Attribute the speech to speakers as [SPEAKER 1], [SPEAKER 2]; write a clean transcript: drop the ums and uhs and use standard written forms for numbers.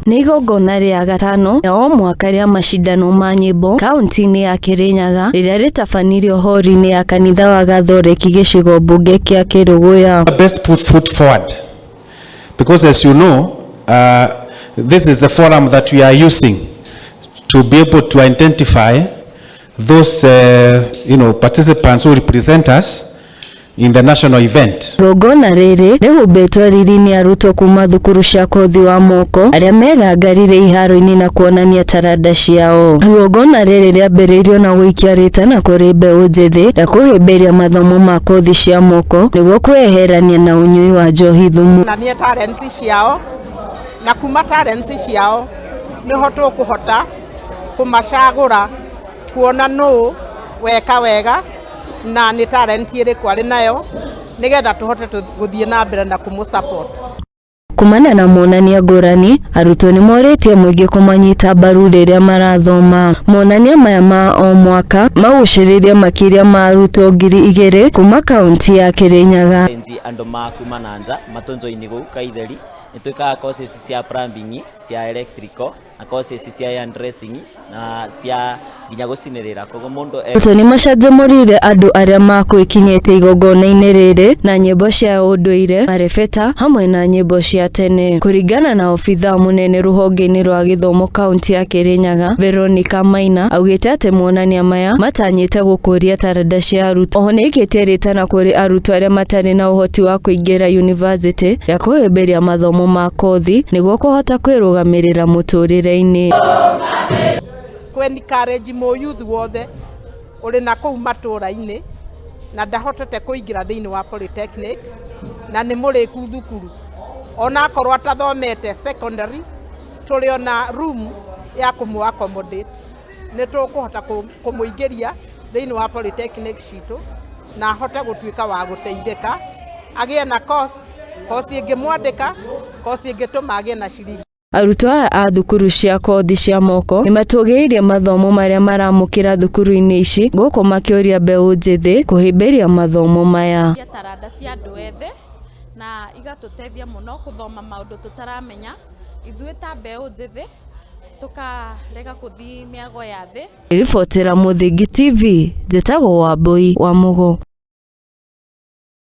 [SPEAKER 1] Nĩ igongona rĩa gatano rĩa o mwaka rĩa macindano ma nyĩmbo kaunti-inĩ ya Kirinyaga rĩrĩa rĩtabanirio hori-inĩ ya kanitha wa Gathoreki gĩcigo mbunge kĩa Kĩrũgũya.
[SPEAKER 2] Best put foot forward because, as you know, this is the forum that we are using to be able to identify those participants who represent us in the national event.
[SPEAKER 1] Igongona rĩrĩ rĩhumbĩtwo riri nĩ arutwo kuma thukuru cia kothi wa moko arĩa megangarire iharo-inĩ na kuonania taranda ciao. Igongona rĩrĩ rĩambĩrĩirio na gũikia rĩtana kũrĩ mbeũ njĩthĩ rĩa kũhĩmbĩria mathomo ma kothi cia moko nĩguo kwĩyeherania na ũnyui wa njohi thumu.
[SPEAKER 3] Na nĩ talents ciao, na kuma talents ciao nĩho tũkũhota kũmacagũra, kuona nũ weka wega na nĩ talent ĩrĩkũ arĩ nayo, nĩgetha tũhote gũthiĩ na mbere na kũmũ support.
[SPEAKER 1] Kumana na monania ngũrani, arutwo nĩ morĩtie mũingĩ kũmanyita mbaru rĩrĩa marathoma. Monania maya ma o mwaka magucĩrĩirie makĩria ma arutwo 2000 kuma kaunti ya Kirinyaga.
[SPEAKER 4] Enzi andũ ma kuma na nja matũnjoini gũkũ Kaitheri. Nĩ twĩkaga courses cia plumbing, cia electrical na courses cia hairdressing na cia nginya gũcinĩrĩra, koguo mũndũ
[SPEAKER 1] Arutwo nĩ macanjamũrire andũ arĩa makwĩkinyĩtie igongona-inĩ rĩrĩ na nyĩmbo cia ũndũire, marebeta hamwe na nyĩmbo cia tene. Kũringana na obithaa mũnene rũhonge-inĩ rwa gĩthomo kaunti ya Kirinyaga, Veronica Maina, augĩte atĩ monania maya matanyĩte gũkũria taranda cia arutwo. Oho nĩaikĩtie rĩtana kũrĩ arutwo arĩa matarĩ na ũhoti wa kũingĩra yunivasĩtĩ rĩa kũhĩmbĩria mathomo ma kothi nĩguo kũhota kwĩrũgamĩrĩra mũtũrĩre-inĩ.
[SPEAKER 3] Kũ encourage mũyuthi wothe ũrĩ na kũu matũra-inĩ na ndahotete kũingĩra thĩinĩ wa polytechnic na nĩ mũrĩku thukuru, ona akorwo atathomete secondary, tũrĩ ona room ya kũmũ accommodate, nĩ tũkũhota kũmũingĩria thĩinĩ wa polytechnic citũ na ahote gũtuĩka wa gũteithĩka, agĩe na course ĩngĩmwandĩka, course ĩngĩtũma agĩe na ciringi.
[SPEAKER 1] Arutwo aya a thukuru cia kothi cia moko nĩmatũgĩirie mathomo marĩa maramũkĩra thukuru-inĩ ici, gũkũ makĩũria mbeũ njĩthĩ kũhĩmbĩria mathomo maya.
[SPEAKER 5] Cia taranda cia andũ ethĩ na igatũteithia mũno gũthoma maũndũ tũtaramenya ithuĩ ta mbeũ njĩthĩ, tũkarega kũthiĩ mĩago ya thĩ.
[SPEAKER 1] Ribotera Mũthingi TV, njĩtagwo Wambui wa Mũgo.